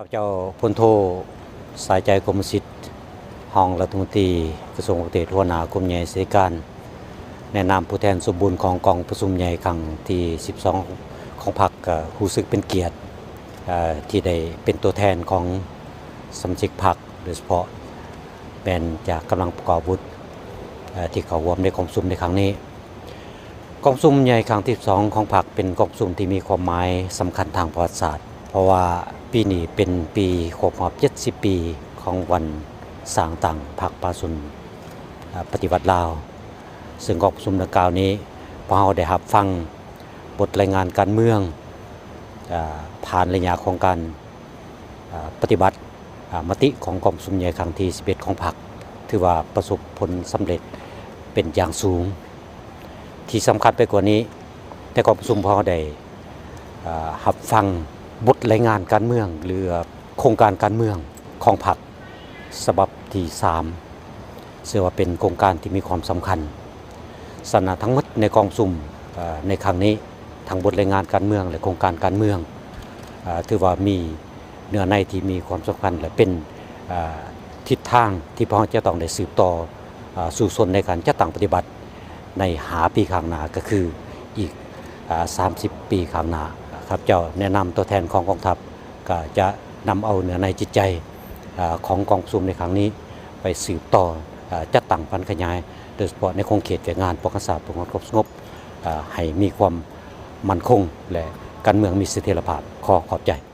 ຂ້າພະເຈົ້າ ພົນໂທ ສາຍໃຈ ກົມມະສິດ ຮອງລັດຖະມົນຕີກະຊວງຕ່າງປະເທດ ຫົວໜ້າກົມໃຫຍ່ສະຫະລັດ ໃນນາມຜູ້ແທນສົມບູນຂອງກອງປະຊຸມໃຫຍ່ຄັ້ງທີສິບສອງຂອງພັກ ກໍຮູ້ສຶກເປັນກຽດ ເອີ ທີ່ໄດ້ເປັນຕົວແທນຂອງສະມາຊິກພັກ ໂດຍສະເພາະແມ່ນຈາກກຳລັງປະກອບອາວຸດ ເອີ ທີ່ເຂົ້າຮ່ວມໃນກອງປະຊຸມໃນຄັ້ງນີ້. ກອງປະຊຸມໃຫຍ່ຄັ້ງທີສິບສອງຂອງພັກ ເປັນກອງປະຊຸມທີ່ມີຄວາມໝາຍສຳຄັນທາງປະຫວັດສາດ ເພາະວ່າປີນີ້ເປັນປີຄົບຮອບເຈັດສິບປີຂອງວັນສ້າງຕັ້ງພັກປະຊາຊົນ ເອີ ປະຕິວັດລາວ. ເຊິ່ງກອງປະຊຸມດັ່ງກ່າວນີ້ ພວກເຮົາໄດ້ຮັບຟັງບົດລາຍງານການເມືອງ ເອີ ຜ່ານໄລຍະຂອງການ ເອີ ປະຕິບັດ ເອີ ມະຕິຂອງກອງປະຊຸມໃຫຍ່ຄັ້ງທີສິບເອັດຂອງພັກ ຖືວ່າປະສົບຜົນສຳເລັດເປັນຢ່າງສູງ. ທີ່ສຳຄັນໄປກວ່ານີ້ ໃນກອງປະຊຸມພວກເຮົາໄດ້ ເອີ ຮັບຟັງບົດລາຍງານການເມືອງ ຫຼື ໂຄງການການເມືອງຂອງພັກ ສະບັບທີສາມ ເຊິ່ງວ່າເປັນໂຄງການທີ່ມີຄວາມສຳຄັນ. ສະນັ້ນ ທັງໝົດໃນກອງປະຊຸມ ເອີ ໃນຄັ້ງນີ້ ທັງບົດລາຍງານການເມືອງ ແລະ ໂຄງການການເມືອງ ເອີ ຖືວ່າມີເນື້ອໃນທີ່ມີຄວາມສຳຄັນ ແລະ ເປັນ ເອີ ທິດທາງທີ່ພວກເຮົາຈະຕ້ອງໄດ້ສືບຕໍ່ ເອີ ສູ້ຊົນໃນການຈັດຕັ້ງປະຕິບັດໃນຫ້າປີຂ້າງໜ້າ ກໍຄືອີກ ເອີ ສາມສິບປີຂ້າງໜ້າ. ຂ້າພະເຈົ້າໃນນາມຕົວແທນຂອງກອງທັບ ກໍຈະນຳເອົາເນື້ອໃນຈິດໃຈ ເອີ ຂອງກອງປະຊຸມໃນຄັ້ງນີ້ ໄປສືບຕໍ່ ເອີ ຈັດຕັ້ງຜັນຂະຫຍາຍ ໂດຍສະເພາະໃນຂົງເຂດວຽກງານປ້ອງກັນຊາດ ເພື່ອຄວາມສະຫງົບ ເອີ ໃຫ້ມີຄວາມໝັ້ນຄົງ ແລະ ການເມືອງມີສະຖຽນລະພາບ. ຂໍຂອບໃຈ.